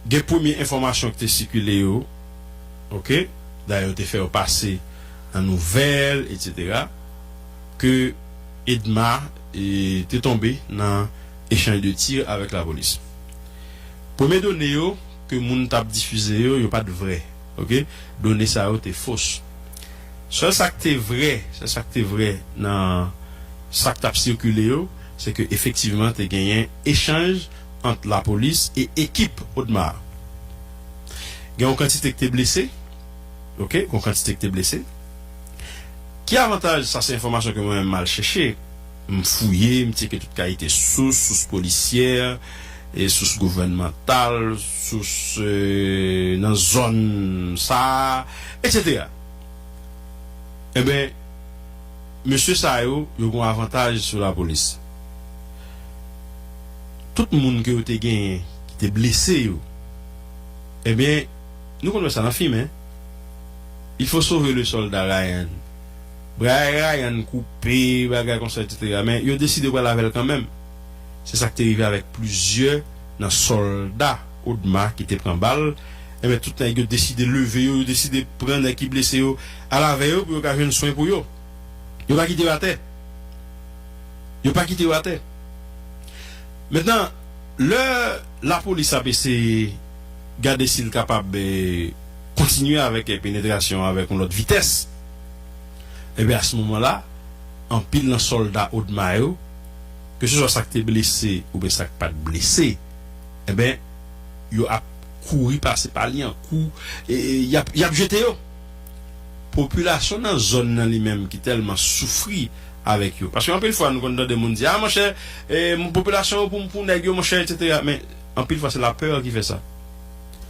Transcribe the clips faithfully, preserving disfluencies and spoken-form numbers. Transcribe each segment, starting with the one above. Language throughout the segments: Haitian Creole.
Gen premye enfòmasyon ki te sikile yo, oke, dayè yo te fè yo pase nan nouvèl, etsetera, ke Odma, e, te tonbe nan echanj de tir avèk lapolis. Premye done yo ke moun t ap difize yo, yo pa t vrè, oke? Done sa yo te fos. Sèl sa k te vrè, sèl sa k te vrè nan sa k t ap sikile yo, se ke efektivman te genyen echanj ant lapolis e ekip Odma. Gen yon kantite ki te blese, oke, gen yon kantite ki te blese. Ki avantaj, sa se enfòmasyon ke mwen menm m al chèche, m fouye, m tcheke tout kalite sous, sous polisyè, e sous gouvènmantal, sous, e, nan zòn sa a, etsetera. Enben, mesye sa yo, yo gen yon avantaj sou lapolis. Tout moun ke yo te genyen, ki te blese yo, enben, nou konn wè sa nan fim, en. Il faut sauver le soldat Ryan. Bra Ryan koupe, bagay konsa, etsetera. Men yo deside pral avè l kanmenm. Se sa k te rive avèk plizyè nan sòlda Odma ki te pran bal. Enben, tout nèg yo deside leve yo, yo deside pran nèg ki blese yo, al avè yo pou yo ka jwenn swen pou yo. Yo pa kite yo atè. Yo pa kite yo atè. Mentnan, lè lapolis ap eseye gade si l kapab, e, kontinye avèk, e, penetrasyon avèk yon lòt vitès, enben, a se moman la, anpil nan sòlda Odma yo, keseswa sa k te blese oubyen sa k pa t blese, enben, yo ap kouri pase pa li an kou, e, e, y ap, y ap jete yo. Popilasyon nan zòn nan li menm ki tèlman soufri avèk yo. Paske anpil fwa nou konn tande moun di, "A, monchè, e, popilasyon yo pou, pou nèg yo, monchè, etsetera." Men anpil fwa se lapè ki fè sa.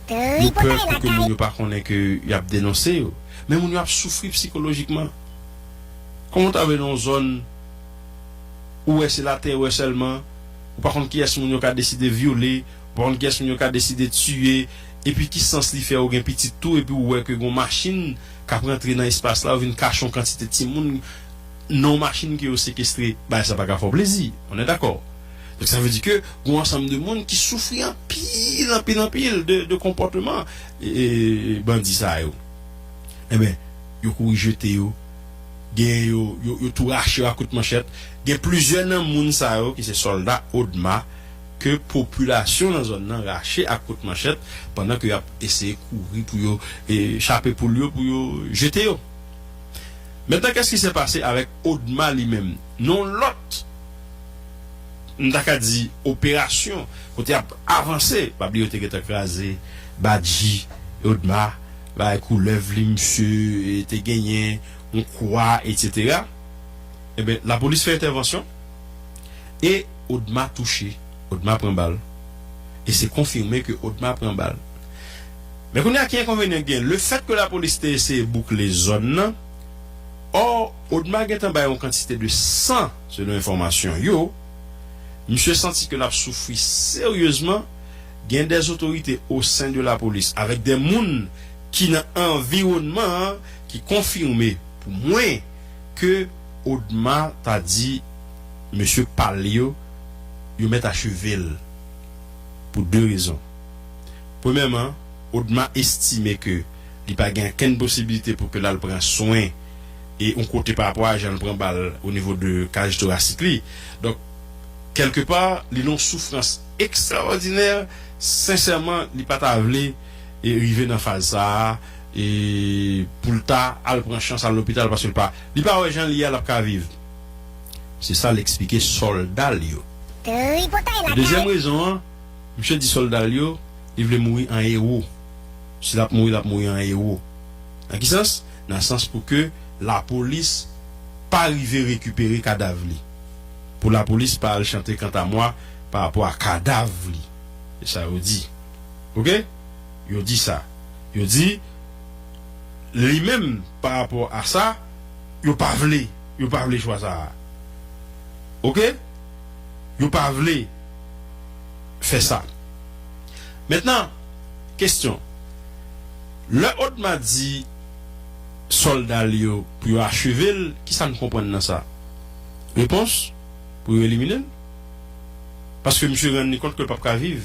Yo pè pou ke moun yo pa konnen ke y ap denonse yo. Men moun yo ap soufri sikolojikman. Kòman w ta vle nan yon zòn ou wè se laterè sèlman, ou pa konn kiyès moun yo ka deside vyole, ou pa konn kiyès moun yo ka deside tiye, epi ki sans li fè ou gen pitit tou, epi ou wè ke gon machin k ap rantre nan espas la, ou vin kache yon kantite timoun nan yon machin ke yo sekestre, bagay sa pa ka fè w plezi. On est d'accord? Donk, sa vle di ke gon ansanm de moun ki soufri anpil, anpil, anpil de, de konpòtman, e, e, bandi sa yo. Enben, yo kouri jete yo. Gen yo, yo, yo tou rache yo ak kout manchèt. Gen plizyè nan moun sa yo ki se sòlda Odma ke popilasyon nan zòn nan rache ak kout manchèt pandan ke y ap eseye kouri pou yo, e, chape poul yo, pou yo jete yo. Mentnan, qu'est-ce qui s'est passé avec Odma li menm? Nan yon lòt, m ta ka di, operasyon, kote y ap avanse, pa bliye yo te gentan kraze badji Odma, bay koulèv li, misye, e, te genyen, yon kwa, etsetera. Enben, lapolis fè entèvansyon e Odma touche, Odma pran bal. E se konfime ke Odma pran bal. Men kounye a, ki enkonvenyan gen? Lefèt ke lapolis te eseye boukle zòn nan, ò, Odma gentan bay yon kantite de san, selon enfòmasyon yo, misye santi ke l ap soufri seryezman, gen dè otorite o sen de lapolis, avèk dè moun ki nan anviwònman an, ki konfime pou mwen ke Odma ta di mesye pa l yo, yo mèt acheve l pou de rezon. Premyèman, Odma estime ke li pa gen okenn posibilite pou ke l al pran swen e yon kote pa rapò a jan l pran bal o nivo de kaj torasik li. Donk, kèlkepa, li nan yon soufrans ekstraòdinè, sensèman, li pa ta vle e rive nan faz sa a, e pou l ta al pran chans al lopital paske l pa, li pa wè jan li ye a l ap ka viv. Se sa l eksplike sòlda l yo. Tripotay lakay. Dezyèm rezon an, misye di sòlda l yo, li vle mouri an ewo. Si l ap mouri, l ap mouri an ewo. Nan ki sans? Nan sans pou ke lapolis pa rive rekipere kadav li. Pou lapolis pa al chante kanta mwa pa rapò a kadav li. Se sa yo di. Oke? Yo di sa. Yo di, li menm, pa rapò a sa, yo pa vle, yo pa vle chwa sa a. Oke? Yo pa vle fè sa. Mentnan, kesyon. Lè Odma di sòlda l yo pou yo acheve l, kisa n konprann nan sa? Repons, pou yo elimine l. Paske misye rann li kont ke l p ap ka viv.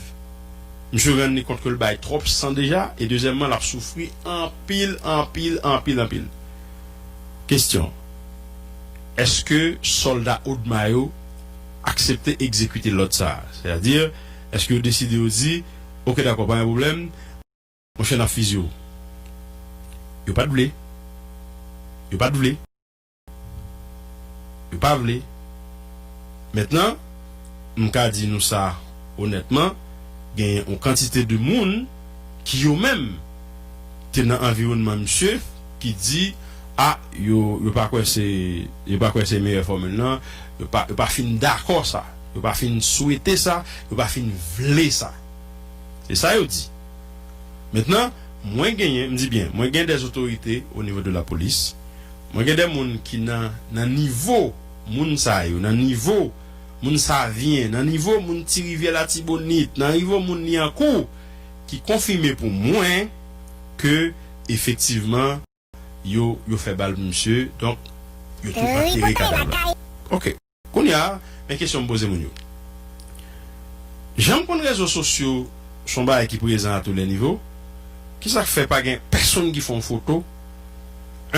Misye rann li kont ke l bay twòp san deja, e dezyèmman, l ap soufri anpil, anpil, anpil, anpil. Kesyon, èske sòlda Odma yo aksepte egzekite lòd sa a? Sètadi, èske yo deside, yo di, oke, dakò, pa gen pwoblèm, monchè, n ap fizye w? Yo pa t vle. Yo pa t vle. Yo pa vle. Mentnan, m ka di nou sa onètman, genyen yon kantite de moun ki yo menm te nan anviwònman misye ki di, a, yo, yo pa kwè se, yo pa kwè se meyè fòmil lan, yo pa, yo pa fin dakò sa, yo pa fin swete sa, yo pa fin vle sa. Se sa yo di. Mentnan, mwen genyen, m di byen, mwen gen dè otorite o nivo de lapolis. Mwen gen dè moun ki nan, nan nivo moun sa yo, nan nivo moun Savyen, nan nivo moun Ti Rivyè Latibonit, nan nivo moun Lyankou, ki konfime pou mwen ke efektivman yo, yo fè bal pou misye, donk yo tou antere kadav la. Oke. Kounye a, men kesyon m poze moun yo. Jan m konn rezo sosyo se yon bagay ki prezan a tou lè nivo, kisa k fè pa gen pèsonn ki fè yon foto,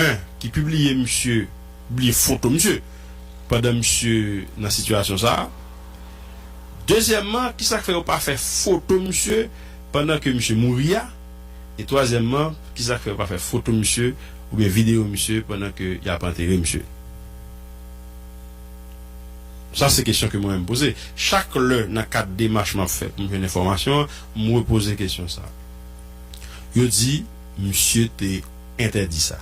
en, ki pibliye misye, pibliye foto misye, pandan misye nan sitiyasyon sa a? Dezyèmman, kisa k fè yo pa fè foto misye pandan ke misye mouri a? E twazyèmman, kisa k fè yo pa fè foto misye oubyen videyo misye pandan ke y ap antere misye? Sa se kesyon ke mwen menm poze. Chak lè nan kad demach m ap fè pou m jwenn enfòmasyon an, m repoze kesyon sa. Yo di misye te entèdi sa.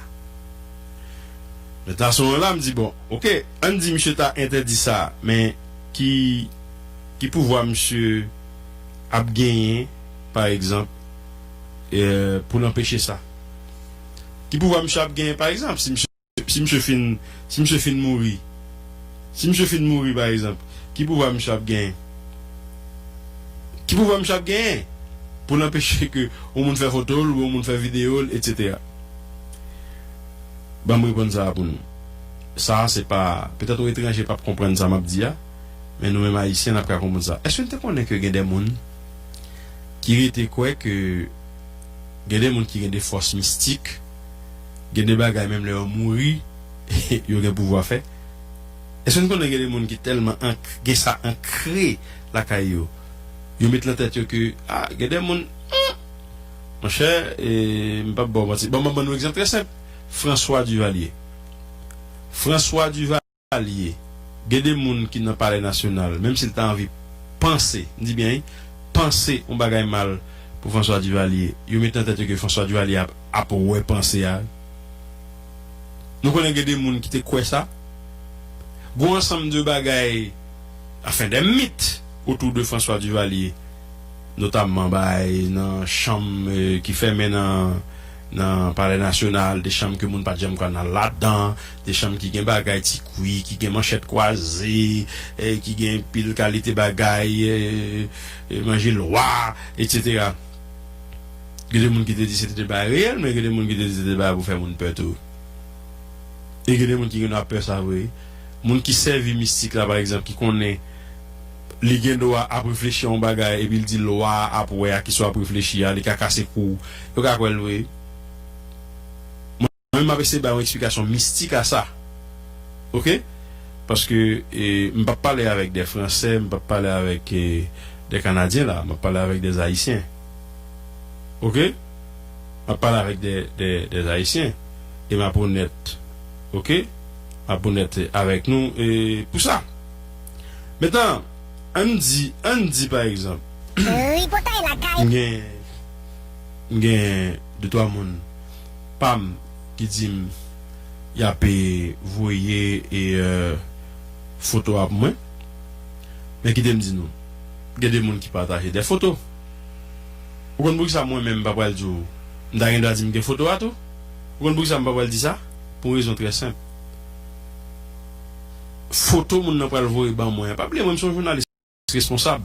Mentnan, a se moman la, m di, bon, oke, ann di misye ta entèdi sa, men ki, ki pouvwa misye ap genyen, pa egzanp, eh, pou l anpeche sa? Ki pouvwa misye ap genyen, pa egzanp, si misye, si misye fin, si misye fin mouri? Si misye fin mouri, pa egzanp, ki pouvwa misye ap genyen? Ki pouvwa misye ap genyen pou l anpeche ke yon moun fè foto l, ou yon moun fè videyo l, etsetera? Ban m reponn sa a pou nou. Sa a se pa, petèt yon etranje p ap konprann sa m ap di a, men nou menm Ayisyen, n ap ka konprann sa. Èske n te konnen ke gen de moun ki rete kwè ke gen de moun ki gen de fòs mistik, gen de bagay menm lè yo mouri, yo gen pouvwa fè? Èske n konnen gen de moun ki tèlman ank-, gen sa ankre lakay yo, yo met nan tèt yo ke, a, gen de moun, hmm, monchè, e, m p ap ba w manti. Bon, m ap ban nou egzanp trè senp. François Duvalier. François Duvalier, gen de moun ki nan Palè Nasyonal, menm si l ta anvi panse, m di byen, wi, panse yon bagay mal pou François Duvalier, yo met nan tèt yo ke François Duvalier ap, ap wè panse a. Nou konnen gen de moun ki te kwè sa. Gon ansanm de bagay, anfen, de mit otou de François Duvalier, notamman bay nan chanm, eh, ki fèmen nan, nan Palè Nasyonal, de chanm ke moun pa t janm konn al ladan, de chanm ki gen bagay ti kwi, ki gen manchèt kwaze, eh, ki gen pil kalite bagay, eh, eh, manje lwa, etsetera. Gen de moun ki te di se te de bagay reyèl, men gen de moun ki te di se te de bagay pou fè moun pè tou. E gen de moun ki gen dwa pè sa vre. Moun ki sèvi mistik la, pa egzanp, ki konnen li gen dwa ap reflechi a yon bagay, epi l di lwa a ap wè a kiswa ap reflechi a, li ka kase kou. Yo ka kwè l vre. Mwen, mwen, m ap eseye bay yon eksplikasyon mistik a sa. Oke? Paske, e, m p ap pale avèk de Fransè, m p ap pale avèk, e, de Kanadyen la, m ap pale avèk de Ayisyen. Oke? M ap pale avèk de, de, de Ayisyen. E m ap onèt. Oke? M ap onèt avèk nou, e, pou sa. Mentnan, ann di, ann di pa egzanp, m gen, m gen de twa moun pa m ki di m y ap, e, voye, e, e, foto a pou mwen. Men kite m di nou, gen de moun ki pataje de foto. Ou konn poukisa mwen menm m pa pral di w, m ta gen dwa di m gen foto a tou? Ou konn poukisa m pa pral di sa? Pou yon rezon trè senp. Foto moun nan pral voye ban mwen an, pa bliye mwen, m se yon jounalis responsab.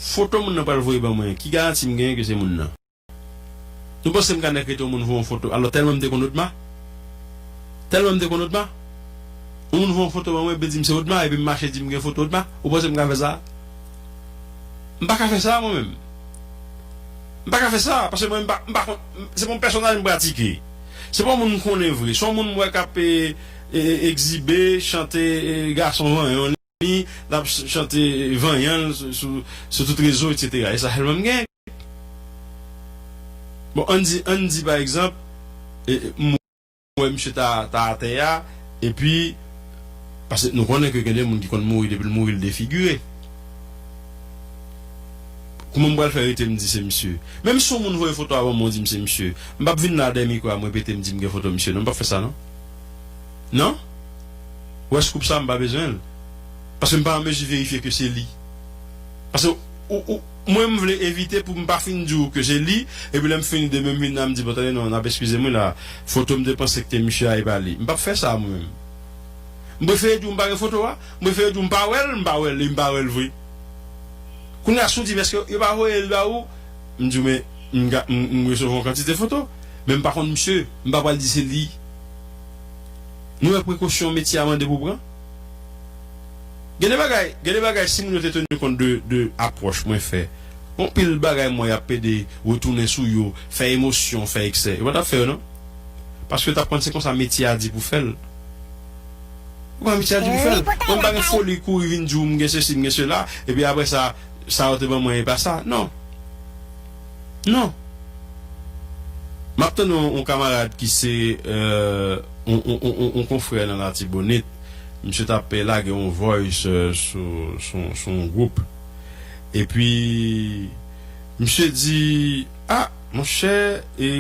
Foto moun nan pral voye ban mwen, ki garanti m genyen ke se moun nan? Nou panse m ka nèk rete yon moun voye yon foto, alò tèlman m te konn Odma? Tèlman m te konn Odma? Yon moun voye yon foto ban mwen, epi di m se Odma, epi m mache di m gen foto Odma? Ou panse m ka fè sa? M pa ka fè sa, mwen menm. M pa ka fè sa, paske mwen, m pa, m pa konn, se pa yon pèsonaj m pratike. Se pa yon moun m konnen vre. Se yon moun m wè k ap, e, e, egzibe, chante, e, gason vanyan li, l ap ch-, chante vanyan l sou, sou, sou tout rezo, etsetera. E sa sèlman m gen. Bon, ann di, ann di, pa egzanp, e, e, m wè misye ta, ta atè a, epi, paske nou konnen ke gen de moun ki konn mouri, depi l mouri, l defigire. Kouman m pral fè rete m di se misye? Menm si yon moun voye foto a ban mwen, di m se misye, m p ap vin la dèyè mikwo a, m repete, m di m gen foto misye, non, m p ap fè sa, non. Non? Ou wè scoop sa, m pa bezwen l. Paske m pa an mezi verifye ke se li. Paske ou, ou, mwen, m vle evite pou m pa fin di w ke se li, epi lè m fini demen, m vin la, m di, bon, tande, non, n ap eskize mwen la, foto m te panse ke te misye a, e pa li. M p ap fè sa, mwen menm. M prefere di w m pa gen foto a, m prefere di w m pa wè l, m pa wè l, e m pa wè l vre. Kounye a, si w di m, èske yo pa voye l ba ou? M di w, men, m, ga- m, m resevwa yon kantite foto, men m pa konn misye, m pa pral di se li. Nou wè prekosyon metye a mande pou pran? Gen de bagay, gen de bagay, si moun yo te teni kont de, de apwòch mwen fè, yon pil bagay mwen y ap pede retounen sou yo, fè emosyon, fè eksè, yo pa t ap fè yo, non. Paske yo t ap konn se konsa metye a di pou fè l. Ou konn metye a di pou fè l. Mwen, m pa gen foli kouri vin di w m gen sesi, m gen sela, epi apre sa, sa yo te ban mwen e pa sa. Non. Non. M ap tann yon, yon kamarad ki se, euh, yon, yon, yon, yon, yon konfrè nan Latibonit. Misye t ap, eh, lage yon voice, euh, sou, sou, sou yon gwoup. Epi, misye di, ah, monchè, e,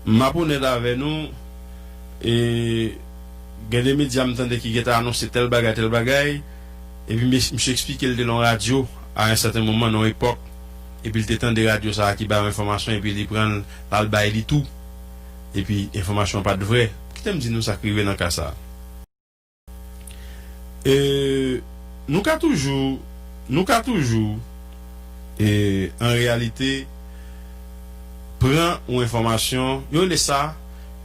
m ap onèt avè nou, e, gen de medya m tande ki gentan anonse tèl bagay, tèl bagay, epi mes- misye eksplike l te nan yon radyo a yon sèten moman, nan yon epòk, epi l te tande radyo sa a ki bay yon enfòmasyon, epi li pran l, l al bay li tou, epi enfòmasyon an pa t vrè. Kite m di nou sa k rive nan ka sa a. E, nou ka toujou, nou ka toujou, e, an reyalite, pran yon enfòmasyon, yo rele sa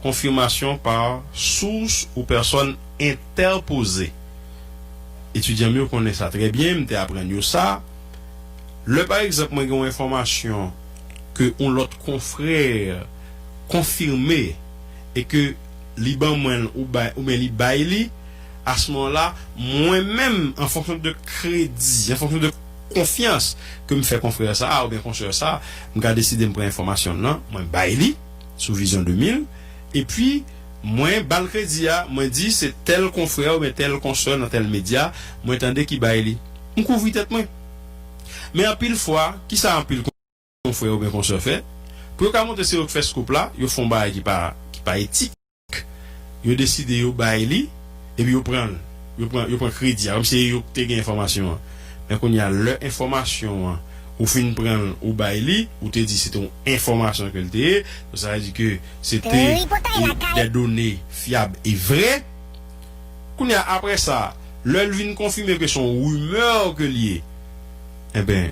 confirmation par source ou personne interposée. Etidyan m yo konnen sa trè byen, m te aprann yo sa. Lè, pa egzanp, mwen gen yon enfòmasyon ke yon lòt konfrè konfime e ke li ban mwen l ou bay, oubyen li bay li, a ce moment-là, mwen menm, an fonksyon de kredi, an fonksyon de konfyans ke m fè konfrè sa a oubyen konsè sa a, m ka deside m pran enfòmasyon l lan, mwen bay li sou Vizyon de mil, epi mwen ba l kredi a, mwen di se tèl konfrè oubyen tèl konsè nan tèl medya, mwen tande ki bay li. M kouvri tèt mwen. Men anpil fwa, kisa anpil konfrè oubyen konsè fè? Pou yo ka montre se yo k fè scoop la, yo fè yon bagay ki pa, ki pa etik. Yo deside yo bay li, epi yo pran l. Yo pran, yo pran kredi a, kòmsi se yo k te gen enfòmasyon an. Men kounye a, lè enfòmasyon an, ou fin pran l, ou bay li, ou te di se te yon enfòmasyon ke l te ye, donk sa vle di ke se te, e, des données fiables et vraies. Kounye a, apre sa, lè l vin konfime ke se yon rimè ke l ye, enben,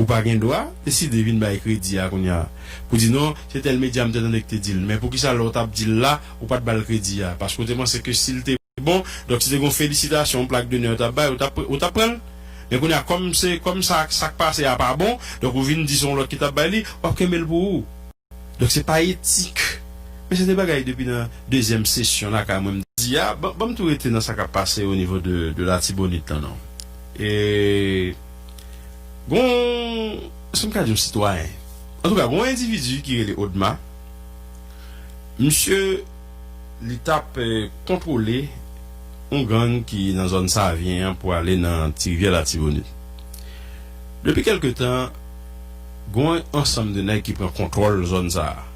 ou pa gen dwa deside vin bay kredi a kounye a. Pou di non, se tèl medya m te tande ki te di l. Men poukisa lè w t ap di l la, ou pa t ba l kredi a? Paske w te panse ke si l te bon, donk si te gen yon felisitasyon, yon plak donè yo t ap bay, ou t ap, ou t ap pran l. Men kounye a, kòm se, kòm sa, sa k pase a pa bon, donk ou vin di se yon lòt ki t ap bay li, w ap kenbe l pou ou. Donk se pa etik. Men se de bagay depi nan dezyèm sesyon lakay mwen m di a, ban, ban m tou rete nan sa k ap pase o nivo de, de Latibonit lan non. E gon, èske m ka di yon sitwayen? Antouka, gon endividi ki rele Odma. Misye, li t ap, eh, kontwole yon gang ki nan zòn Savyen an pou ale nan Ti Rivyè Latibonit. Depi kèlke tan, gon ansanm de nèg ki pran kontwòl zòn sa a.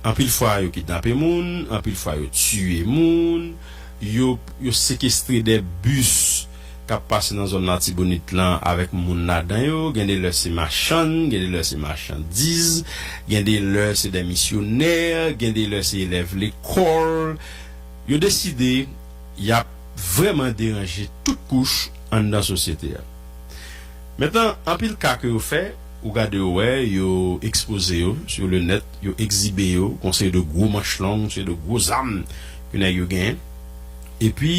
Anpil fwa, yo kidnape moun, anpil fwa, yo tiye moun, yo, yo sekestre de bis k ap pase nan zòn Latibonit lan avèk moun ladan yo. Gen de lè se machann, gen de lè se machandiz, gen de lè se de misyonè, gen de lè se elèv lekòl. Yo deside y ap vrèman deranje tout kouch anndan sosyete a. Mentnan, anpil ka ke yo fè, ou gade yo wè, yo ekspoze yo sou le nèt, yo egzibe yo, gon seri de gwo manch long, gon seri de gwo zam ke nèg yo genyen. Epi,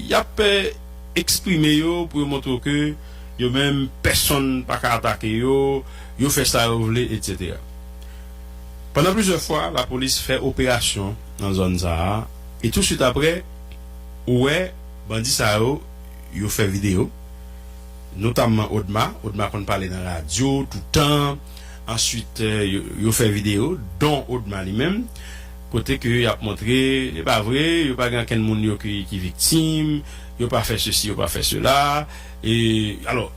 y ap, eh, eksprime yo pou yo montre w ke Yo menm, pèsonn pa ka atake yo, yo fè sa yo vle, etsetera. Pandan plizyè fwa, lapolis fè operasyon nan zòn sa a, e touswit apre, ou wè, bandi sa yo, yo fè videyo, notamman Odma. Odma konn pale nan radyo toutan. Answit, eh, yo, yo fè videyo, don Odma li menm, kote ke y ap montre, e pa vre, yo pa gen okenn moun yo ki, ki viktim, yo pa fè sesi, yo pa fè sela. E, alò,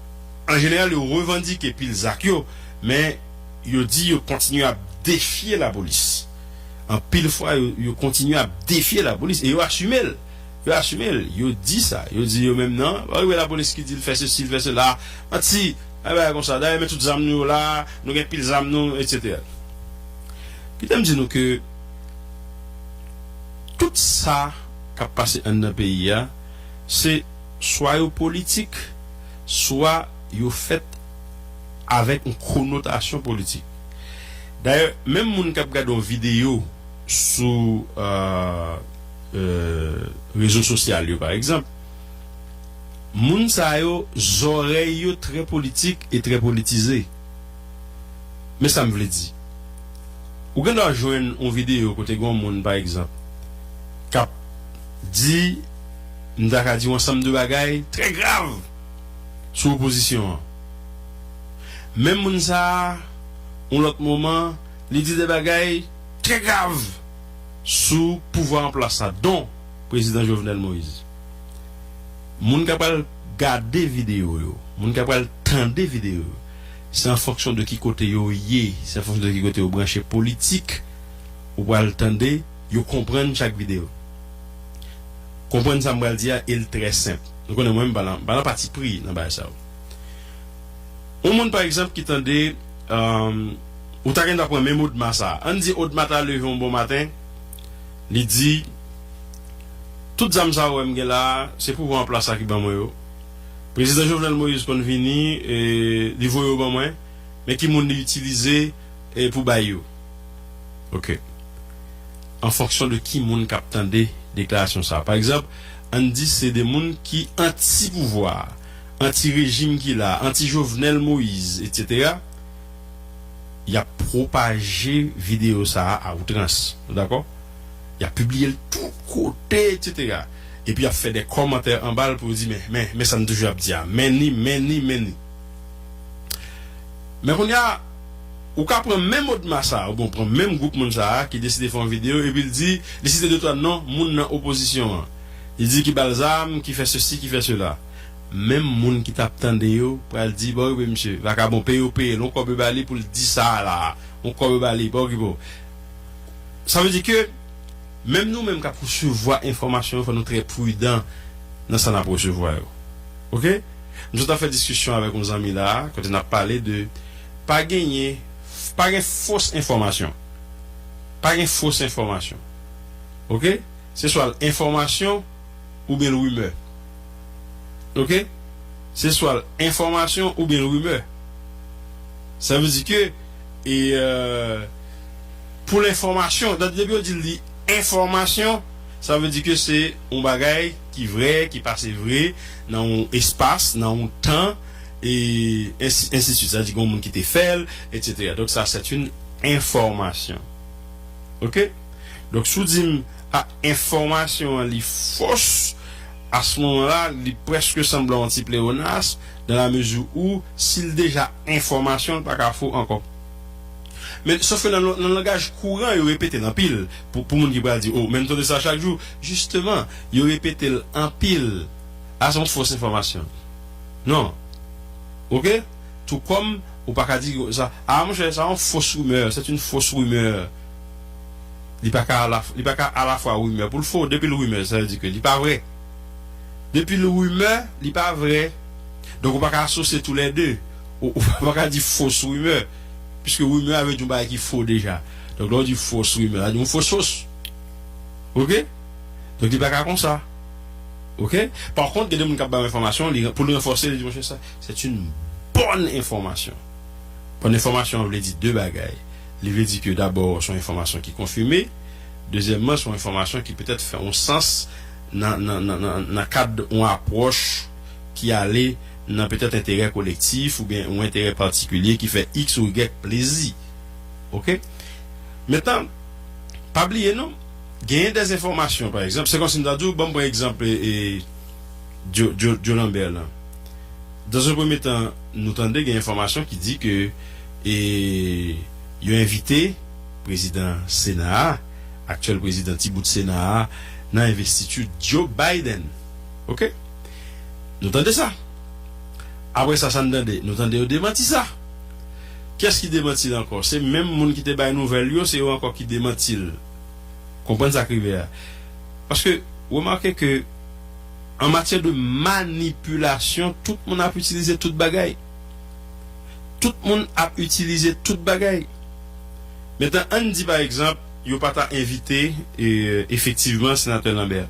an jeneral, yo revandike pil zak yo, men yo di yo kontinye ap defye lapolis. Anpil fwa, yo, yo kontinye ap defye lapolis e yo asime l. Yo asime l. Yo di sa. Yo di yo menm nan. Pa wè lapolis ki di l fè sesi, l fè sela. Manti. Ay bagay konsa. Dayè, men tout zam nou yo la. Nou gen pil zam nou, etsetera. Kite m di nou ke tout sa k ap pase anndan peyi a, se swa yo politik, swa yo fèt avèk yon konotasyon politik. Dayè, menm moun k ap gade yon videyo sou, euh, euh, rezo sosyal yo, pa egzanp, moun sa yo, zòrèy yo trè politik e trè politize. Men sa m vle di. Ou gen dwa jwenn yon videyo kote gen yon moun, pa egzanp, k ap di, m ta ka di yon ansanm de bagay trè grav sou opozisyon an. Menm moun sa a, yon lòt moman, li di de bagay trè grav sou pouvwa an plas la, don prezidan Jovenel Moïse. Moun k ap pral gade videyo yo, moun k ap pral tande videyo yo, se an fonksyon de ki kote yo ye, se an fonksyon de ki kote yo branche politik, ou pral tande, yo konprann chak videyo. Konprann sa m pral di a, e l trè senp. Nou konnen mwen, m pa nan, m pa nan pati pri nan bagay sa yo. Yon moun, pa egzanp, ki tande, euh, ou ta gen dwa pran menm Odma sa. Ann di Odma ta leve yon bon maten, li di, tout zam sa ou wè m gen la, se pouvwa an plas la ki ban mwen yo. Prezidan Jovenel Moïse konn vini, e li voye yo ban mwen, men ki moun li itilize, e pou bay yo. Ok. An fonksyon de ki moun k ap tande deklarasyon sa a. Pa egzanp, ann di se de moun ki anti pouvwa, anti rejim ki la, anti Jovenel Moïse, etsetera. Y ap pwopaje videyo sa a a outrans. Nou dakò? Y ap pibliye l tout kote, etsetera. Epi y ap fè de kòmantè anba l pou yo di, men, men, men sa n toujou ap di a. Men ni, men ni, men ni. Men kounye a, ou ka pran menm Odma sa a, oubyen w pran menm gwoup moun sa a ki deside fè yon videyo, epi l di, li site de twa non moun nan opozisyon an. Li di ki ba l zam, ki fè sesi, ki fè sela. Menm moun ki t ap tande yo pral di, bon, wi, misye, vakabon, peye yo peye l, yon kòb yo ba li pou l di sa a la, yon kòb yo ba li, pa okipe w. Sa vle di ke, menm nou menm k ap resevwa enfòmasyon yo, fò nou trè pridan nan sa n ap resevwa yo. Ok? M sot ap fè diskisyon avèk yon zanmi la, kote n ap pale de pa genyen, pa gen fos enfòmasyon. Pa gen fos enfòmasyon. Ok? Se swa l enfòmasyon oubyen l rimè. Ok? Se swa l enfòmasyon oubyen l rimè. Sa vle di ke, e, euh, pou l enfòmasyon, dat depi yo di li enfòmasyon, sa vle di ke se yon bagay ki vrè, ki pase vre, nan yon espas, nan yon tan, e ensi, ensi de suite. Sa vle di gen yon moun ki te fè l, etsetera. Donk, sa, c'est une information. Ok? Donk, si w di m, a, enfòmasyon an li fos, a se moman la, li prèske sanble yon ti pleyonas, dan la mezi ou, si l deja enfòmasyon, l pa ka fo ankò. Men, sòf ke nan, nan langaj kouran, yo repete l anpil. Pou, pou moun ki pral di, o, men m tande sa chak jou. Jisteman, yo repete l anpil. A se yon fos enfòmasyon. Non. Ok? Tou kòm ou pa ka di sa, a, monchè, sa yon fos rimè, c'est une fausse rumeur. Li pa ka ala, li pa ka alafwa rimè pou l fo. Depi l rimè, sa vle di ke li pa vrè. Depi l rimè, li pa vrè. Donk, ou pa ka asosye toulède. Ou, ou pa ka di fos rimè. Piske rimè a vle di yon bagay ki fo deja. Donk, lè w di fos rimè, sa vle di yon fos fos. Ok? Donk, li pa ka konsa. Ok? Pa kont, gen de moun k ap ba w enfòmasyon, li, pou l ranfòse, li di, monchè, sa, c'est une bonne information. Bòn enfòmasyon an vle di de bagay. Li vle di ke dabò, se yon enfòmasyon ki konfime. Dezyèmman, se yon enfòmasyon ki petèt fè yon sans nan, nan, nan, nan, nan kad yon apwòch ki ale nan petèt enterè kolektif oubyen yon enterè patikilye ki fè X ou Y plezi. Oke? Mentnan, pa bliye non, genyen dè enfòmasyon, pa egzanp, se kòmsi m ta di w, ban m pran egzanp e, e, Joe, Joe, Joe Lambert lan. Dans un premier temps, nou tande gen enfòmasyon ki di ke e, yo envite prezidan Sena a, aktyèl prezidan ti bout Sena a, nan envestiti Joe Biden. Oke? Nou tande sa. Apre sa, sa n tande? Nou tande yo demanti sa. Kiyès ki demanti l ankò? Se menm moun ki te bay nouvèl yo, se yo ankò ki demanti l. Konprann sa k rive a. Paske, remake ke, an matyè de manipilasyon, tout moun ap itilize tout bagay. Tout moun ap itilize tout bagay. Mentnan, ann di, pa egzanp, yo pa ta envite, e, efektivman, Senatè Lambert.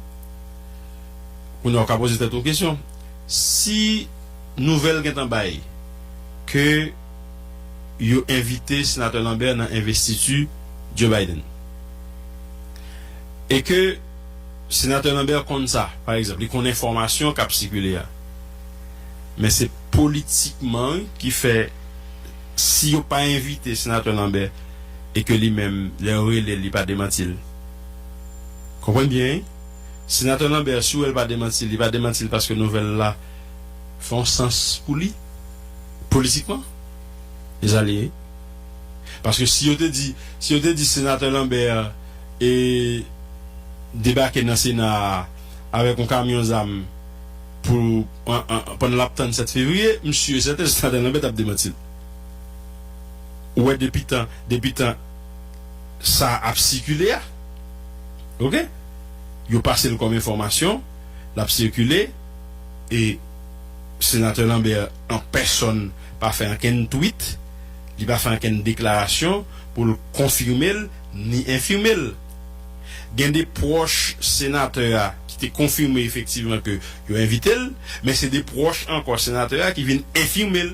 Kounye a, w ka poze tèt ou kesyon. Si nouvèl gentan bay ke yo envite Senatè Lambert nan envestiti Joe Biden, e ke Senatè Lambert konn sa, pa egzanp, li konn enfòmasyon k ap sikile a. Men se politikman, wi, ki fè, si yo pa envite Senatè Lambert, e ke li menm, lè yo rele l, li pa demanti l. Konprann byen, wi. Senatè Lambert, si w wè l pa demanti l, li pa demanti l paske nouvèl la fè yon sans pou li, politikman. Mezanmi, wi. Paske si yo te di, si yo te di Senatè Lambert, e, debake nan Sena a avèk yon kamyon zam pou, an, an, pandan l ap tann sèt fevriye, m si e sèten Senatè Lambert t ap demanti l. Ou wè, depi tan, depi tan sa ap sikile a, oke? Yo pase l kòm enfòmasyon, l ap sikile, e Senatè Lambert an pèsòn pa fè ankenn tweet, li pa fè ankenn deklarasyon pou l konfime l ni enfime l. Gen de pwòch senatè a ki te konfime efektivman ke yo envite l, men se de pwòch ankò senatè a ki vin enfime l.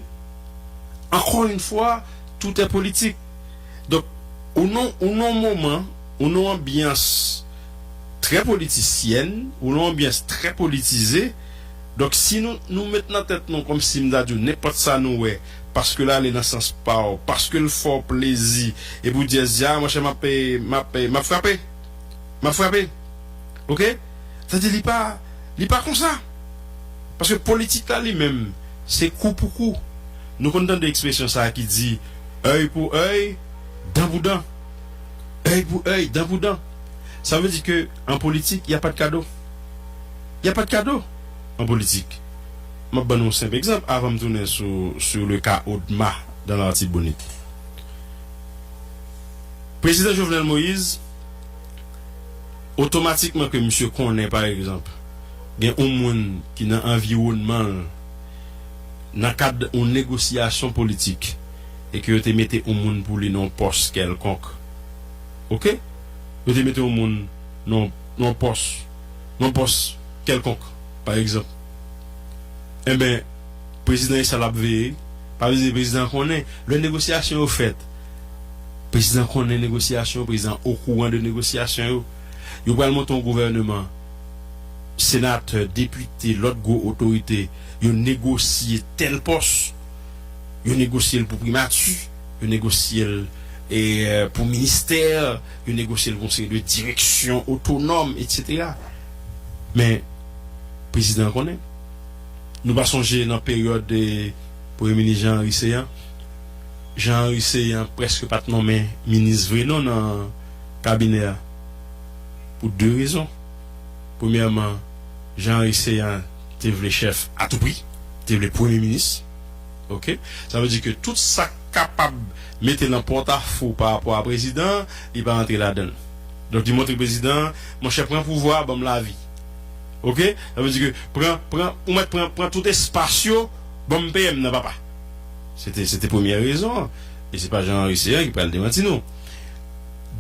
Encore une fois, tout est politique. Donk, ou nan, ou nan moman, ou nan anbyans trè politisyèn, ou nan anbyans trè politize. Donk, si nou, nou met nan tèt nou kòmsi m ta di w nenpòt sa nou wè, paske l ale nan sans pa w, paske l fè w plezi, epi w di, "Èzya, monchè, m ap, m ap, m ap frape. M ap frape." Oke? Sa di li pa, li pa konsa. Paske politik la li menm, se kou pou kou. Nou konn tande ekspresyon sa a ki di, œil pour œil, dent pour dent. Œil pour œil, dent pour dent. Sa vle di ke an politik, y a pas de cadeau. Y a pas de cadeau an politik. M ap ban nou yon senp egzanp avan m tounen sou, sou le ka Odma dans l'Artibonite. Prezidan Jovenel Moïse, otomatikman ke misye konnen, pa egzanp, gen yon moun ki nan anviwònman l, nan kad yon negosyasyon politik, e ke yo te mete yon moun pou li nan yon pòs kèlkonk. Oke? Yo te mete yon moun nan, nan yon pòs, nan yon pòs kèlkonk, pa egzanp. Enben, prezidan e sa l ap veye. Pa vle di prezidan konnen. Lè negosyasyon yo fèt, prezidan konnen negosyasyon, prezidan okouran de negosyasyon yo. Yo pral monte yon gouvèneman. Senatè, depite, lòt gwo otorite, yo negosye tèl pòs. Yo negosye l pou primati, yo negosye l, e, pou ministè, yo negosye l pou yon seri de direksyon otonòm, etsetera. Men, prezidan an konnen. Nou pa sonje nan peryòd, e, Premye Minis Jean Henry Céant? Jean Henry Céant prèske pa t nonmen minis vre non nan kabinè a. Pou de rezon. Premyèman, Jean Henry Céant te vle chèf a tou pri, te vle premye minis. Oke? Sa vle di ke tout sa k kapab mete l an pòtafo pa rapò a prezidan, li pa rantre ladan l. Donk, li montre prezidan, monchè, pran pouvwa a, ban m lavi. Oke? Sa vle di ke pran, pran, ou mèt pran, pran tout espas yo, ban m P M nan, papa. Se te, se te premyè rezon an. E se pa Jean Henry Céant ki pral demanti nou.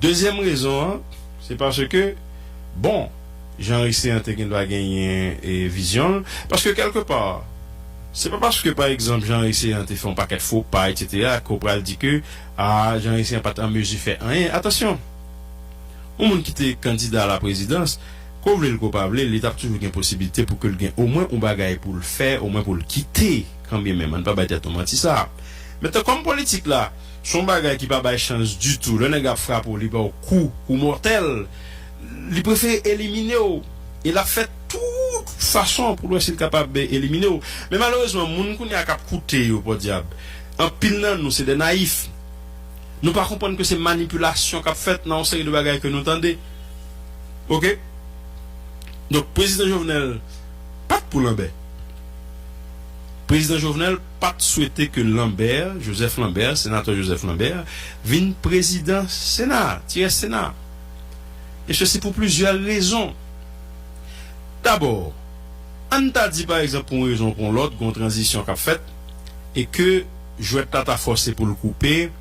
Dezyèm rezon an, se paske, bon, Jean Henry Céant te gen dwa genyen, e, vizyon l. Paske, kèlkepa, se pa paske, pa egzanp, Jean Henry Céant te fè yon pakèt fo pa, etsetera, ke w pral di ke, a, Jean Henry Céant pa t an mezi fè anyen. Atansyon! Yon moun ki te kandida a la prezidans, Ko vle l, ko pa vle l, li t ap toujou gen posibilite pou ke l gen omwen yon bagay pou l fè, omwen pou l kite, kanbyenmenm, ann pa bay tèt nou manti sa. Mentnan, kòm politik la, se yon bagay ki pa bay chans ditou, lè nèg ap frape w, li ba w kou, kou mòtèl, li prefere elimine w. E l ap fè tout fason pou l wè si l kapab elimine w. Men malerezman, moun kounye a k ap koute yo, podyab, anpil nan nou, se de nayif. Nou pa konprann ke se manipilasyon k ap fèt nan yon seri de bagay ke nou tande. Oke? Donk, prezidan Jovenel pa t pou Lanbè. Prezidan Jovenel pa t swete ke Lanbè, Joseph Lambert, senatè Joseph Lambert, vin prezidan Sena, ti rès Sena. E sesi pou plizyè rezon. Dabò, ann ta di, pa egzanp, pou yon rezon ou pou yon lòt, gen yon tranzisyon k ap fèt, e ke jwèt la ta fòse pou l koupe,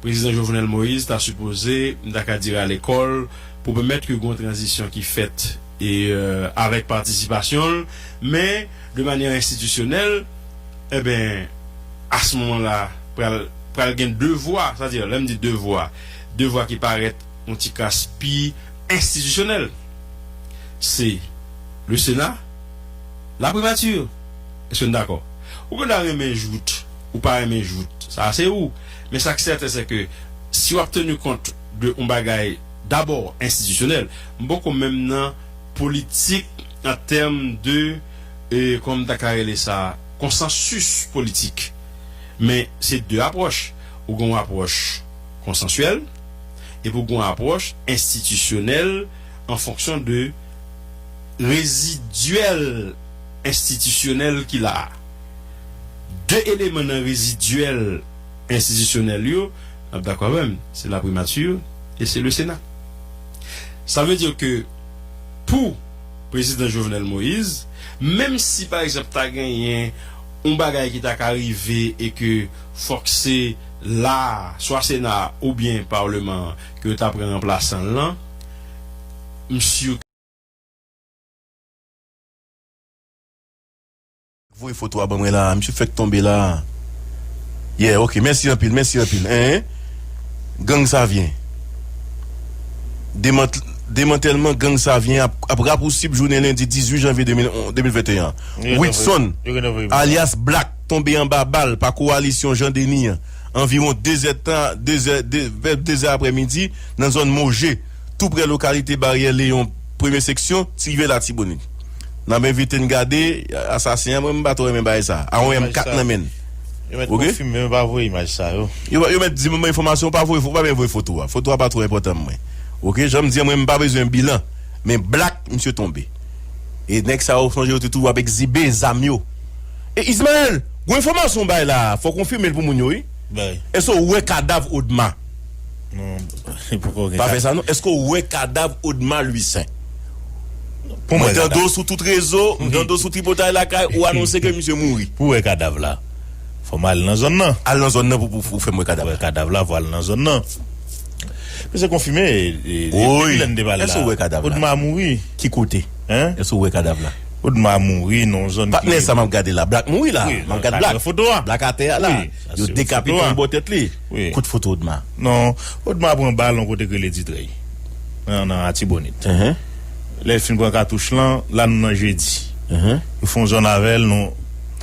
prezidan Jovenel Moïse ta sipoze, m ta ka di, rale kò l pou pèmèt ke gen yon tranzisyon ki fèt e, euh, avèk patisipasyon l, men de manyè enstitisyonèl, enben, a se moman la, pral, pral gen de vwa, sètadi, lè m di de vwa, de vwa ki parèt yon ti kras pi enstitisyonèl. Se le Sena, la primati. Èske n dakò? Ou gen dwa renmen jout, ou pa renmen jout, sa se ou. Men sa k sèten, se ke si w ap teni kont de yon bagay dabò enstitisyonèl, m poko menm nan politik an tèm de, e, kòman m ta ka rele sa, konsansis politik. Men se de apwòch. Ou gen yon apwòch konsansyèl, epi ou gen yon apwòch enstitisyonèl an fonksyon de rezidyèl enstitisyonèl ki la a. De eleman nan rezidyèl enstitisyonèl yo, n ap dakò avè m, se la primati e se le Sena. Sa vle di ke pou prezidan Jovenel Moïse, menm si, pa egzanp, ta genyen yon bagay ki ta ka rive e ke fòk se la, swa Sena a oubyen Palman an, ke yo ta pran ranplasan l lan, m si Voye foto a ban mwen la. Misye fèk tonbe la. Yeah, ok. Mèsi anpil, mèsi anpil. Hein? Gang Savyen. Demant-, demantèlman gang Savyen ap, ap rapousib jounen lendi dizuit janvye de mil, de mil venteyen an. Yo gentan voye, Whitson, yo gentan voye pou alyas Black, tonbe anba bal pa kowalisyon Jan Deni an. Anviwon de zè tan, de zè, de, vè de zè aprèmidi, nan zòn Moje, tou prè lokalite Baryè Leyon, premye seksyon, ti rivyè Latibonit. N ap envite n gade asasen an, mwen m pa twò renmen bagay sa. A yon M kat nan men l. Yo mèt konfime, men pa voye imaj sa yo. Yo, yo mèt di m ban enfòmasyon, pa voye, pa byen voye foto a. Foto a pa twò enpòtan mwen. Ok, jan m di an, mwen m pa bezwen bilan. Men Black, misye tonbe. E nèg sa yo, sonje yo te toujou ap egzibe zam yo. E Ismaël, gwo enfòmasyon w bay la, fò w konfime l pou moun yo, wi. Bay. Èske w wè kadav Odma? Non, li poko gen kadav. Pa fè sa non. Èske w wè kadav Odma Louissaint? Pou mwen, mwen tande w sou tout rezo, m tande w sou tripotay lakay, ou anonse ke misye mouri. Pou wè kadav la, fò m al nan zòn nan. Al nan zòn nan pou, pou, pou fè m wè kadav la. Wè kadav la, fò al nan zòn nan. Misye konfime, e, e, depi lè n te pale la. Èske w wè kadav la? Odma mouri. Ki kote? Hein? Èske w wè kadav la? Odma mouri nan yon zòn ki... Patnè sa m ap gade la. Black mouri la. M ap gade Black. Black atè a la. Yo dekapite yon bò tèt li. Kote foto Odma? Non, Odma pran bal yon kote k rele Ditrèy. Nan, nan Latibonit. Lè l fin pran katouch lan, la nou nan jedi. Yo fè yon zòn avè l, non.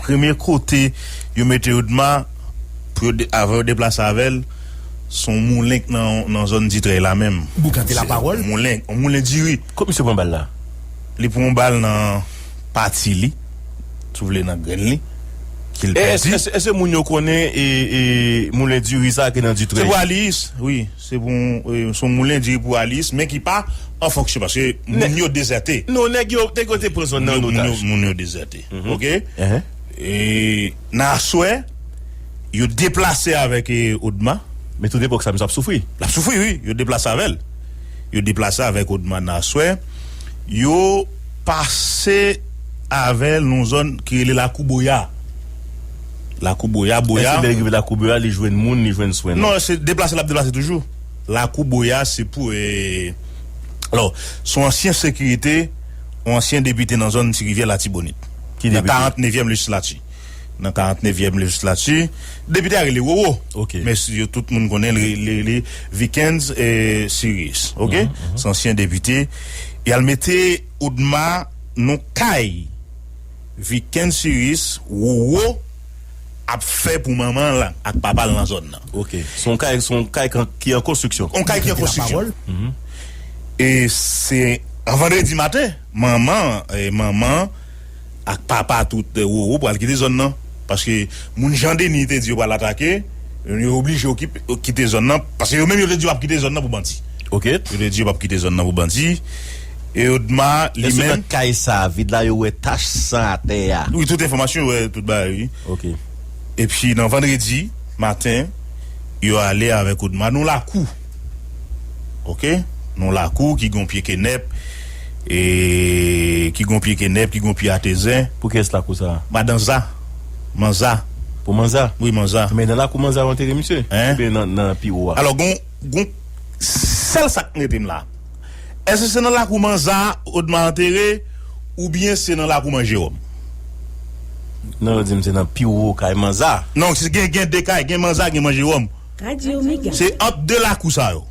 Premye kote yo mete Odma, pou yo de-, avan yo deplase avè l, se yon moulen k nan, nan zòn Ditrèy la menm. Boukante lapawòl. Yon moulen, yon moulen diri. Kot misye pran bal la? Li pran yon bal nan pati li, si w vle, nan grenn li, ke l pèdi. Èske, èske, èske moun yo konnen, e, e, moulen diri sa ki nan Ditrèy? Se pou Aliyis, wi. Se pou, e, se yon moulen diri pou Aliyis, men ki pa an fonksyon, paske moun yo dezète. Non, nèg yo, nèg yo te pran zòn nan an otaj. Moun yo, moun yo dezète. Ok? E nan aswè, yo deplase avèk, e, Odma. Men tout epòk sa, misye ap soufri. L ap soufri, wi. Yo deplase avè l. Yo deplase avèk Odma nan aswè. Yo pase avè l nan yon zòn ki rele Lakou Boya. Lakou Boya, Boya. Èske lè l rive Lakou Boya, li jwenn moun, li jwenn swen, non? Non, se deplase l ap deplase toujou. Lakou Boya, se pou, e, alò, se yon ansyen sekirite, yon ansyen depite nan zòn Ti Rivyè Latibonit. Ki depite? Nan karantnevyèm lejislati. Nan karantnevyèm lejislati. Depite a rele Roro. Ok. Men si yo tout moun konnen l, li, li, li Vikens, e, Sirius. Ok? Se ansyen depite. Y al mete Odma nan kay Vikenn Siris, Wowo ap fè pou manman l ak papa l nan zòn nan. Ok. Se yon kay, se yon kay kan- ki an konstriksyon. Yon kay ki an konstriksyon. E se an vandredi maten, manman, e manman ak papa tout, e, Wowo pral kite zòn nan. Paske moun Jan Deni te di yo pral atake, yo oblije okipe, kite zòn nan. Paske yo menm yo te di yo ap kite zòn nan pou bandi. Ok. Yo te di yo p ap kite zòn nan pou bandi. E Odma, li menm. Èske nan kay sa a, vid la, yo wè tach san atè a? Wi, tout enfòmasyon, yo wè tout bagay, wi. Ok. Epi nan vandredi maten, yo ale avèk Odma nan lakou. Ok? Nan lakou ki gon pye kenèp, e ki gon pye kenèp, ki gon pye atezen. Pou kiyès lakou sa a? Madan Za. Manza. Pou Manza? Wi, Manza. Men nan lakou Manza yo antere misye? Hein? Oubyen nan, nan pi wo a? Alò, gon, gon, sèl sa k rete m la. Èske se nan lakou Manza Odma antere, oubyen se nan lakou Man Jewòm? Non, yo di m se nan pi wo kay Manza. Non, se gen, gen de kay, gen Manza, gen Man Jewòm. Se ant de lakou sa yo.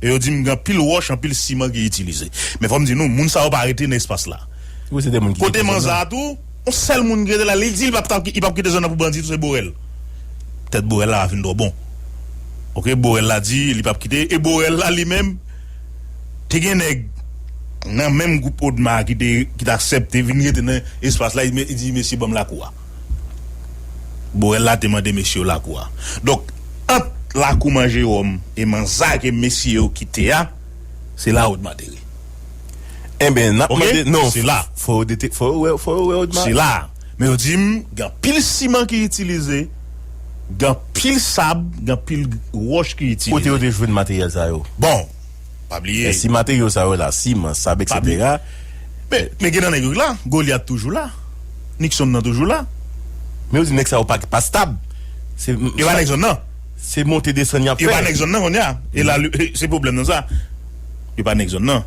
E yo di m gen anpil wòch, anpil siman ki itilize. Men fò m di nou, moun sa yo pa rete nan espas la. Wi, se de moun ki kite zòn nan. Kote Manza a tou, yon sèl moun ki rete la, li di li p ap, li p ap kite zòn nan pou bandi tou, se Borel. Petèt Borel la va vin twò bon. Ok, Borel la di li p ap kite, e Borel la li menm, te gen nèg nan menm gwoup Odma ki te, ki t aksepte vin rete nan espas la, li di mesye ban m lakou a. Borel la te mande mesye yo lakou a. Donk, ant lakou Man Jewòm e Manza ke mesye yo kite a, se la Odma antere. Enben, n ap mande, non, se la. Fò yo dete-, fò yo wè, fò yo wè Odma. Se la. Men yo di m, gen anpil siman ki itilize, gen anpil sab, gen anpil wòch ki itilize. Kote yo te jwenn materyèl sa yo? Bon, pa bliye. E si materyèl sa yo la, siman, sab, etsetera. Men, men gen nan nèg yo la, Golyat toujou la. Nixon nan toujou la. Men yo di nèg sa yo pa, pa stab. Se, yo pa nèg zòn nan. Se monte desann y ap fè. Yo pa nèg zòn nan kounye a. E la, se pwoblèm nan sa. Yo pa nèg zòn nan.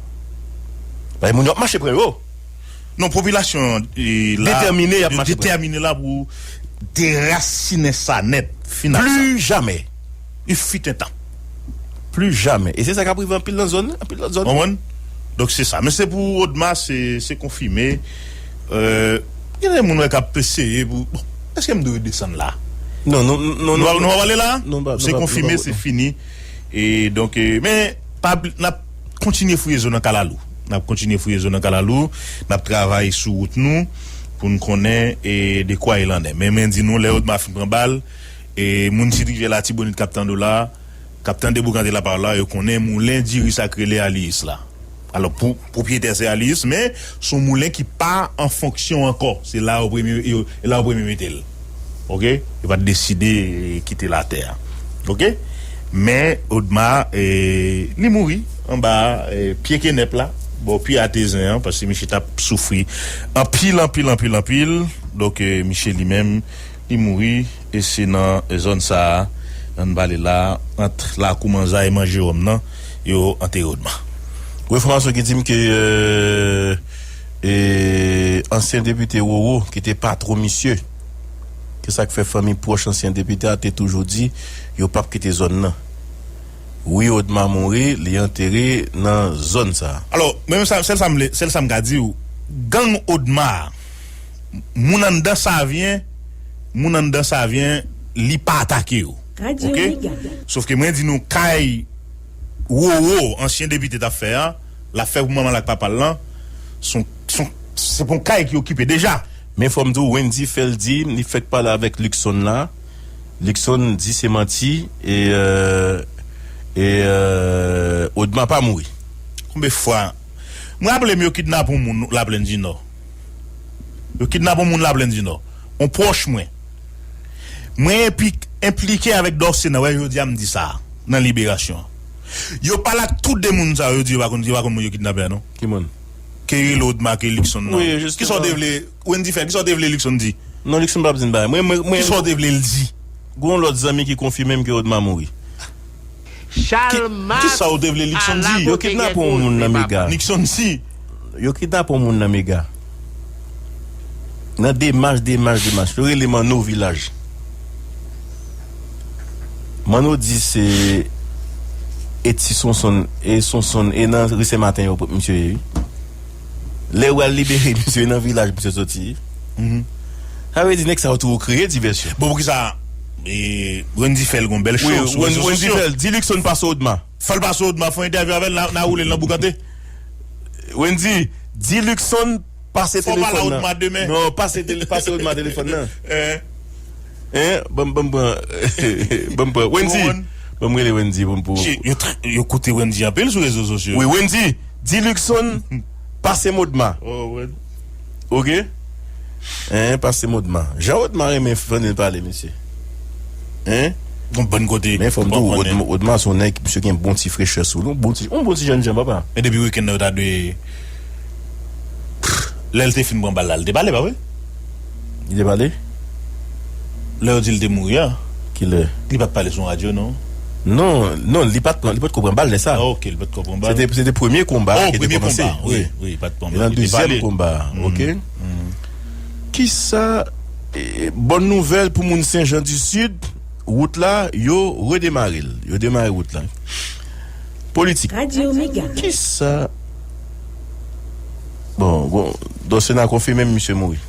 Paske moun yo ap mache pran yo. Non, popilasyon an, e, la, detèmine, y ap mache pran. Detèmine la pou derasinen sa nèt, fin ak sa. Plus jamais. Il fut un temps. Plus jamais. E se sa k ap rive anpil nan zòn, anpil lòt zòn. Konprann? Donk, se sa. Men se pou Odma, se, se konfime. Euh, gen de moun wè k ap eseye pou, bon, èske m dwe desann la? Non, non, non, non, nou pa, nou pa pale la? Non, pa, se konfime, se fini. E donk, e, men, pa bli-, n ap kontinye fouye zo nan kalalou. N ap kontinye fouye zo nan kalalou. N ap travay sou wout nou pou n konnen, e, de quoi il en est. Men mwen di nou, lè Odma fin pran bal, e, moun Sid Rivyè Latibonit k ap tande w la, k ap tande Boukante Lapawòl la, yo konnen moulen diri sa k rele Aliyis la. Alò, pou, pwopriyetè se Aliyis, men se yon moulen ki pa an fonksyon ankò. Se la yo premye, yo, e la yo premye mete l. Ok? Yo pa t deside, e, kite latè a. Ok? Men Odma, e, li mouri anba, e, pye kenèp la, bò pye atezen an, paske misye t ap soufri anpil, anpil, anpil, anpil. Donk, e, misye li menm, li mouri, e se nan zòn sa a, ann pale la, ant lakou Manza e Man Jewòm nan, yo antere Odma. Gon enfòmasyon ki di m ke, euh, e, ansyen depite Roro, ki te patwon misye, ke sa k fè fanmi pwòch ansyen depite a te toujou di, yo p ap kite zòn nan. Wi, Odma mouri, li antere nan zòn sa a. Alò, men sa, sèl sa m vle, sèl sa m ka di w, gang Odma a, moun anndan Savyen, moun anndan Savyen, li pa atake yo. Ok? Sòf ke mwen di nou, kay Roro, ansyen depite, t ap fè a, l ap fè pou manman l ak papa l lan, se yon, se yon, se pou yon kay ki okipe deja. Men fò m di w, Wendy fè l di, li fèk pale avèk Luckson la. Luckson di se manti, e, euh, e, euh, Odma pa mouri. Konbyen fwa? Mwen raple m yo kidnape yon moun Laplèn di Nò. Yo kidnape yon moun Laplèn di Nò. Yon pwòch mwen. Mwen enpi-, enplike avèk Dòsena, wè, jodi a m di sa a, nan Liberasyon an. Yo pale ak tou de moun sa yo, yo di yo pa konn, yo pa konn moun yo kidnape a, non. Ki moun? Ke rele Odma, ke Luckson nan. Wi, jisteman. Kisa w te vle, Wendy fè, kisa w te vle Luckson di? Non, Luckson p ap di n bagay. Mwen, mwen, mwen. Kisa w te vle l di? Gon lòt zanmi ki konfime m ke Odma mouri. Ki, kisa w te vle Luckson di? Yo kidnape yon moun nan Mega. Luckson di. Yo kidnape yon moun nan Mega. Nan demach, demach, demach. Yo rele Manno Vilaj. Manno di se Eti Sonson, e Sonson, e nan ri Sen Maten yo pran misye ye, wi. Lè yo al libere misye nan vilaj misye soti. Sa vle di nèg sa yo tou kreye divèsyon. Bon, poukisa Wendy fè l gon bèl show sou rezo sosyo? Wendy fè l, di Luckson pase Odma. Fè l pase Odma, fè yon entèvyou avè l, n a woule l nan boukante. Wendy, di Luckson pase telefòn nan. Fò w pale a Odma demen. Non, pase Odma telefòn nan. Hein? Ban m pran. Ban m pran. Wendy. Ban m rele Wendy pou m pou. Yo koute Wendy anpil sou rezo sosyo. Wi, Wendy. Di Luckson pase m Odma. Ok? Hein, pase m Odma. Jan Odma renmen tande l pale, mesye. Hein? Yon bann kote. Men fò m di w, Odma se yon nèg, misye gen bon ti frechè sou l. Yon bon ti, yon bon ti jènjan, papa. Men depi wikenn nan, yo ta dwe. Lè l te fin pran bal la, li te pale, pa vre? Li te pale? Lè yo di l te mouri a. Kilè? Li pa t pale sou yon radyo, non? Non, non, li pa t pran, li pa t ko pran bal lè sa. Ah, ok, li pa t ko pran bal. Se te, se te premye konba ki te kòmanse. Wi, wi, li pa t pran bal. E nan dezyèm konba, ok. Kisa, e, bòn nouvèl pou moun Sen Jan di Sid, wout la, yo redemare l. Yo demare wout la. Politik. Radyo Mega. Kisa? Bon, bon, Dosena konfime misye mouri.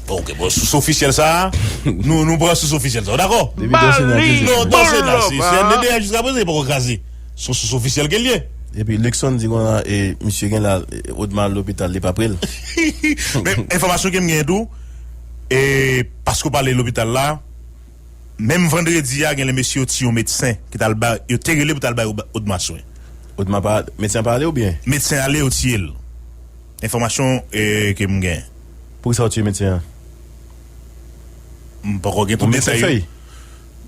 Bon, ok, bon, sous ofisyèl sa a, nou, nou pran sous ofisyèl sa a, w dakò? Depi Dosena te di. Non, Dosena, se, se N D D A jiska prezan, li poko kraze. Se yon sous ofisyèl ke l ye. Epi Luckson di konsa, e, misye gen la, e, Odma al lopital, li pa pre l. Men, enfòmasyon ke m genyen tou, e, paske w pale lopital la, Menm vandredi a, gen lè mesye yo tiye yon medsen ki t al bay, yo te rele pou t al bay Odma swen. Odma pa, medsen an pa ale oubyen? Medsen ale, yo tiye l. Enfòmasyon eh, ke m gen. Poukisa yo tiye medsen an? M poko gen tout detay yo.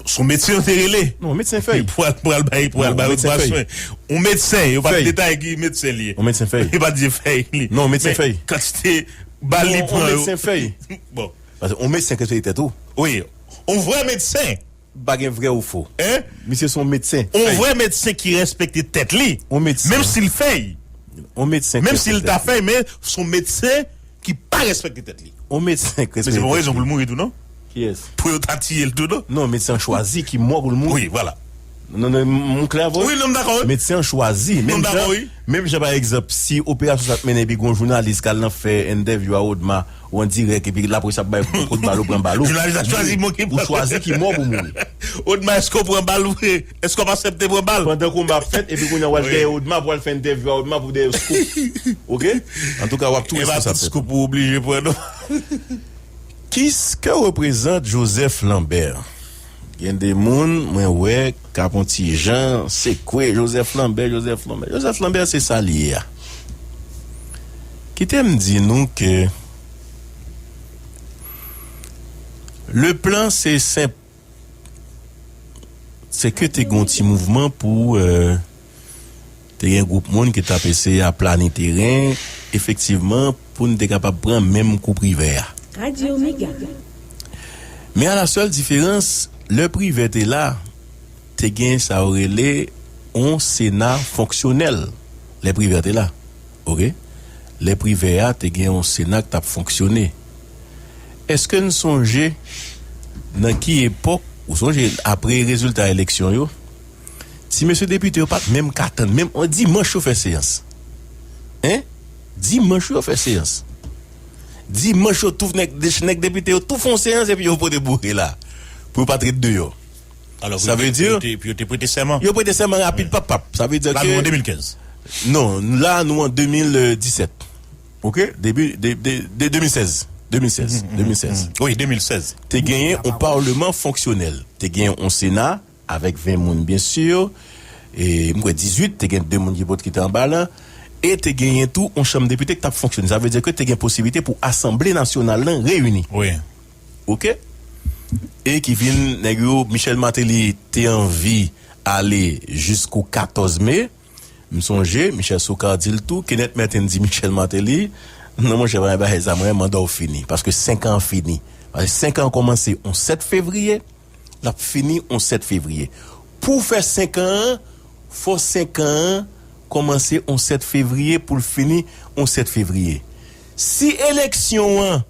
Se yon medsen yo te rele. Non, medsen fèy. Pou al, pou al bay, pou al bay Odma swen. Yon medsen, yo pa t detaye ki medsen li ye. Yon medsen fèy. Yo pa t di fèy li. Non, medsen fèy. Men kantite bal li pran yo. Yon medsen fèy. Bon. Paske yon medsen k respekte tèt ou. Wi, yon vrè medsen. Pa gen vrè ou fo. Hein? Misye se yon medsen. Yon vrè medsen ki respekte tèt li. Yon medsen. Menm si l fèy. Yon medsen ki respekte tèt li. Menm si l ta fèy, men se yon medsen ki pa respekte tèt li. Yon medsen ki respekte tèt li. Men se pa yon rezon pou l mouri tou, non? Kiyès? Pou yo ta tiye l tou, non? Non, medsen an chwazi ki mò pou l mouri. Wi, vwala. Non, non, m klè avè w. Wi, non, m dakò, wi. Medsen an chwazi. Non, m dakò, wi. Menm jan, pa egzanp, si operasyon sa ap mennen epi gon jounalis k al nan fè entèvyou a Odma ou an dirèk epi lapolis ap bay kout bal ou pran bal ou. Jounalis la chwazi mò ki pran. Ou chwazi ki mò pou mouri. Odma, èske w pran bal vre? Èske w ap aksepte pran bal? Pandan konba ap fèt epi kounye a w al dèyè Odma pou w al fè entèvyou a Odma pou dèyè scoop. Ok? Antouka, w ap tou responsab tèt ou. E pa tout scoop ou oblije pran, non. Kis ke reprezant Joseph Lambert? Gen de moun mwen wè k ap on ti jan sekwe Joseph Lambert, Joseph Lambert. Joseph Lambert se sa li ye a. Kite m di nou ke le plan se senp, se ke te gen on ti mouvman pou eh, te gen gwoup moun ki t ap eseye aplani teren, efektivman, pou n te kapab pran menm kou Privè a. Radyo Mega. Men a la sèl diferans, lè Privè te la, te gen sa yo rele on Sena fonksyonèl. Lè Privè te la, oke? Lè Privè a, te gen on Sena k t ap fonksyone. Èske n sonje nan ki epòk, ou sonje apre rezilta eleksyon yo, ti mesye depite yo pa t menm ka tann, menm on dimanch yo fè seyans. Hein? Dimanch yo fè seyans. Dimanch yo tou nèg, nèg depite yo tou fè yon seyans epi yo pote boure la. Pou yo pa t ret deyò. Sa vle di. Epi yo te prete sèman. Yo prete sèman rapid, pap, pap. Sa vle di ke. La nou an de mil kenz. Non, la nou an de mil disèt. Ok? Depi de, de, de de mil sèz. De mil sèz. De mil sèz. Wi, de mil sèz. Te genyen yon palman fonksyonèl. Te genyen yon Sena avèk ven moun, byen si. E m kwè dizuit, te gen de moun ki pot ki te anba lan. E te genyen tou yon chanm depite ki t ap fonksyone. Sa vle di ke te gen posiblite pou Asanble Nasyonal lan reyini. Wi. Ok? E ki vin, nèg yo, Michel Martelly te anvi ale jisko katòz me. M sonje, Michel Soukar di l tou, Kenneth Merten di Michel Martelly, non, monchè, pa gen bagay sa, mwen, manda w fini. Paske senk an an fini. Paske senk an an kòmanse yon sèt fevriye, l ap fini yon sèt fevriye. Pou w fè senk an an, fò senk an an kòmanse yon sèt fevriye pou l fini yon sèt fevriye. Si eleksyon an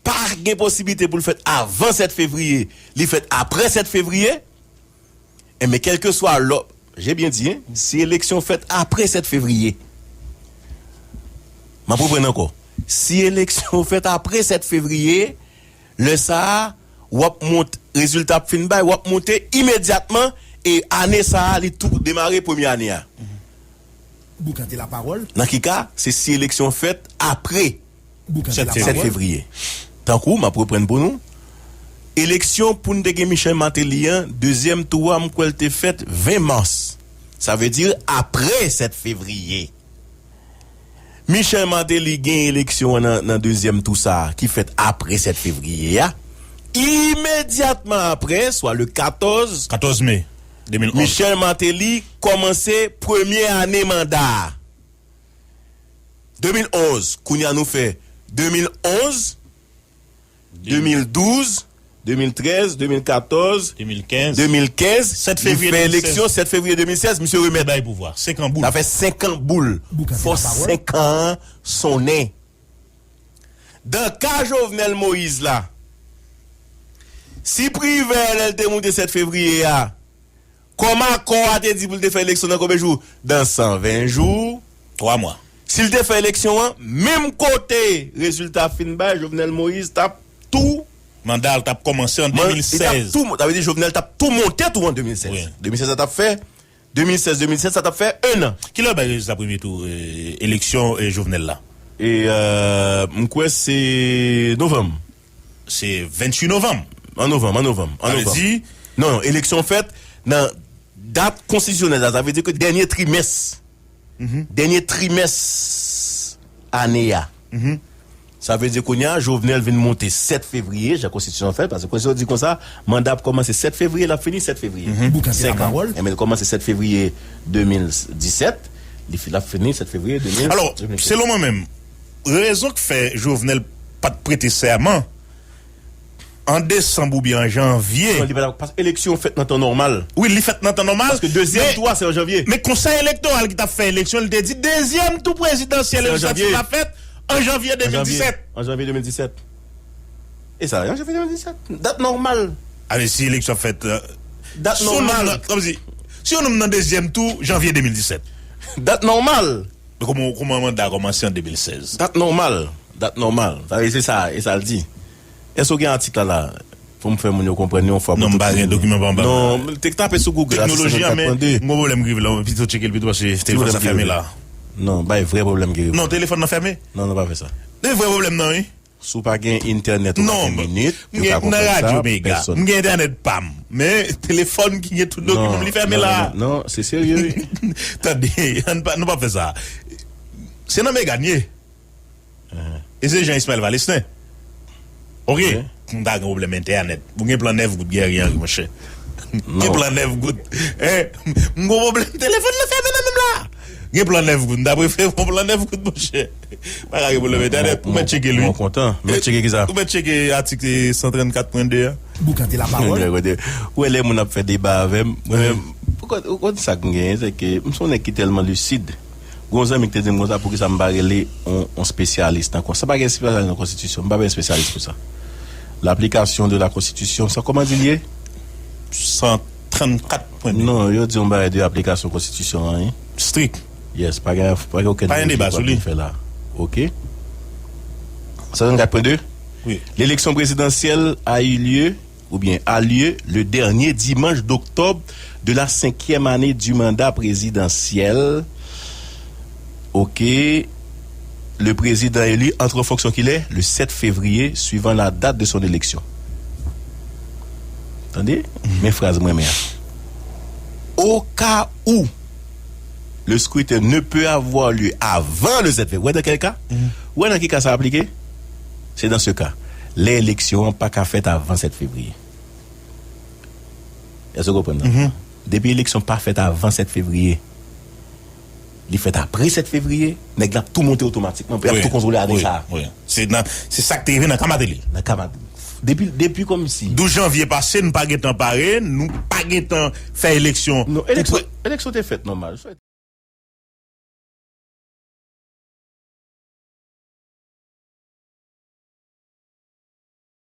pa gen posiblite pou l fèt avan sèt fevriye, li fèt apre sèt fevriye, enben, kèlkeswa lò, j'ai bien dit, hein, si eleksyon fèt apre sèt fevriye, M ap reprann ankò. Si eleksyon fèt apre sèt fevriye, lè sa a, w ap mont, rezilta ap fin bay, w ap monte imedyatman, e ane sa a, li tou demare premye ane a. Nan ki ka, se si eleksyon fèt apre sèt fevriye. Tankou, m ap reprann pou nou, eleksyon pou n te gen Michel Martelly an, dezyèm tou a, m kwè l te fèt ven mas. Sa vle di apre sèt fevriye. Michel Martelly gen eleksyon an nan, nan dezyèm tou sa a, ki fèt apre sèt fevriye a. Imedyatman apre, swa le katòz, katòz me de mil onz, Michel Martelly kòmanse premye ane manda a. De mil onz, kounye a nou fè de mil onz, de mil douz, de mil trèz, de mil katòz, de mil kenz, de mil kenz, sèt fevriye de mil sèz. Li fè eleksyon, sèt fevriye de mil sèz, misye remèt. Bay pouvwa. Senk an boul. Sa fè senk an boul. Fò senk an an sonnen. Dan ka Jovenel Moïse la, si Privè, lè l te moute sèt fevriye a, kòm akò a te di pou l te fè eleksyon nan konbyen jou? Dan san ven jou. Twa mwa. Si l te fè eleksyon an, menm kote rezilta fin bay, Jovenel Moïse t ap tou. Manda l t ap kòmanse an de mil sèz. Li t ap tou, sa vle di Jovenel t ap tou monte tou an de mil sèz. Wi. De mil sèz sa t ap fè, de mil sèz, de mil sèz sa t ap fè en an. Kilè yo bay rezilta premye tou, e, eleksyon, e, Jovenel la? E, e, m kwè se novanm. Se venntuit novanm. An novanm, an novanm, an novanm. Sa vle di, non, non, eleksyon fèt nan dat konstitisyonèl la, sa vle di ke dènye trimès. Dènye trimès ane a. Sa vle di kounye a, Jovenel vin monte sèt fevriye, jan konstitisyon an fè, paske konstitisyon di konsa, manda ap kòmanse sèt fevriye, l ap fini sèt fevriye. Senk an. Enben, l kòmanse sèt fevriye de mil disèt, li fi-, l ap fini sèt fevriye de mil disèt. Alò, selon mwen menm, rezon k fè Jovenel pa t prete sèman, an desanm oubyen an janvye. Non, li pa t ap, paske eleksyon fèt nan tan nòmal. Wi, li fèt nan tan nòmal. Paske dezyèm tou a, se an janvye. Men Konsèy Elektoral ki t ap fè eleksyon, li te di dezyèm tou prezidansyèl e lejislatif la fèt an janvye de mil disèt. An janvye de mil disèt. E sa, an janvye de mil disèt. Dat nòmal. Ale, si eleksyon fèt, e, dat nòmal. Kòmsi, si yon nonm nan dezyèm tou, janvye de mil disèt. Dat nòmal. Men kòman, kòman manda a kòmanse an de mil sèz? Dat nòmal. Dat nòmal. Sa vle di se sa, e sa l di. Èske w gen atik la la? Pou m fè moun yo konprann yon fwa pou tout. Non, m pa gen dokiman pa anba. Non, te tape sou Google la, se sèt sèt kat pwen de. Ti pwoblèm ki rive la, pito tcheke l pito paske telefòn sa fèmen la. Non, bay vrè pwoblèm ki rive. Non, telefòn nan fèmen? Non, non, pa fè sa. Gen vrè pwoblèm nan, wi. Si w pa gen entènèt, ou pa gen minit, yo ka konprann sa, pèsòn. Non, m gen nan radyo Mega. M gen entènèt pa m. Men telefòn ki gen tout dokiman m, li fèmen la. Non, non, non, se serye, wi. Tande, ann pa, nou pa fè sa. Se nan Mega n ye. E se Jean Ismaël Valestin. Ok. M ta gen pwoblèm entènèt. Ou gen plan nèf goud, Guerrier Henry, monchè. Gen plan nèf goud. Hein? M gen pwoblèm, telefòn nan fèmen nan menm la. Gen plan nèf goud. M ta prefere pran plan nèf goud, monchè. Pa ka gen pwoblèm entènèt. Ou mèt tcheke l, wi. Mwen kontan. Mèt tcheke kisa? Ou mèt tcheke atik san trannkat pwen de a. Boukante lapawòl. Ou wè lè moun ap fè deba avè m, mwen menm, ou konn, ou konn sa k m genyen, se ke m se yon nèg ki tèlman lisid. Gon zanmi ki te di m konsa, poukisa m pa rele yon, yon spesyalis nan kon-, sa pa gen spesyalis nan konstitisyon, m pa bezwen spesyalis pou sa. L'application de la constitution, sa kòman di l ye? San trannkat pwen de. Non, yo di yon bagay de aplikasyon konstitisyon an, wi. Strik. Yes, pa gen, pa gen okenn deba sou li. Fè la. Ok. San trannkat pwen de? Wi. L'élection présidentielle a eu lieu, oubyen a lieu, le dernier dimanche d'octobre de la cinquième année du mandat présidentiel. Ok. Le président élu entre en fonction kilè? Le sept février, suivant la date de son élection. Tande? Men fraz mwen renmen an. Au cas où le scrutin ne peut avoir lieu avant le sept février. Ou wè dans quel cas? Ou wè nan ki ka sa aplike? C'est dans ce cas. Lè eleksyon an pa ka fèt avan sèt fevriye. Èske w konprann nan? Depi eleksyon pa fèt avan sèt fevriye, li fèt apre sèt fevriye, nèg la ap tou monte otomatikman, pou y ap tou kontwole ane sa a. Wi, wi. Se nan, se sa k te rive nan ka Martelly. Nan ka Martelly. Depi, depi kòmsi. Douz janvye pase, nou pa gentan pare, nou pa gentan fè eleksyon. Non, eleksyon, eleksyon te fèt nòmal.